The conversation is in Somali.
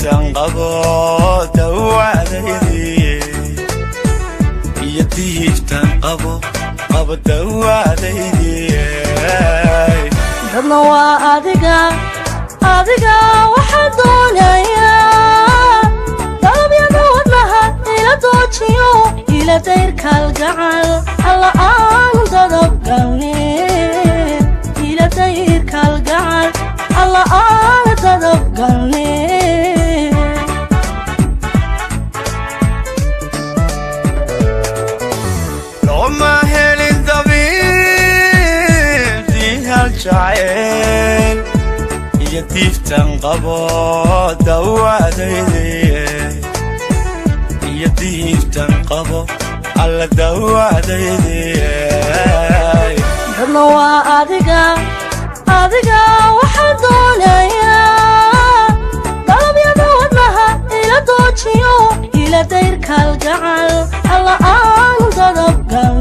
Diiftan qabo dawaadaydii, iyo diiftan qabo, qabo dawaadaydii. Dadna waa adiga, adiga waxaan doonayaa. Dalabyada wadnaha ila doojiyo, ila dayrkaalgacal alla aan dadabgalne, ila dayrkaalgacal alla aan dadabgalne. Looma helin dabiib diihal jacayl, iyo diiftan qabo dawaadaydii, iyo diiftan qabo alla dawaadaydii. Dadna waa adiga, adiga waxaan doonayaa. Dalabyada wadnaha ila doojiyo, ila dayrkaalgacal alla aan dadabgalne.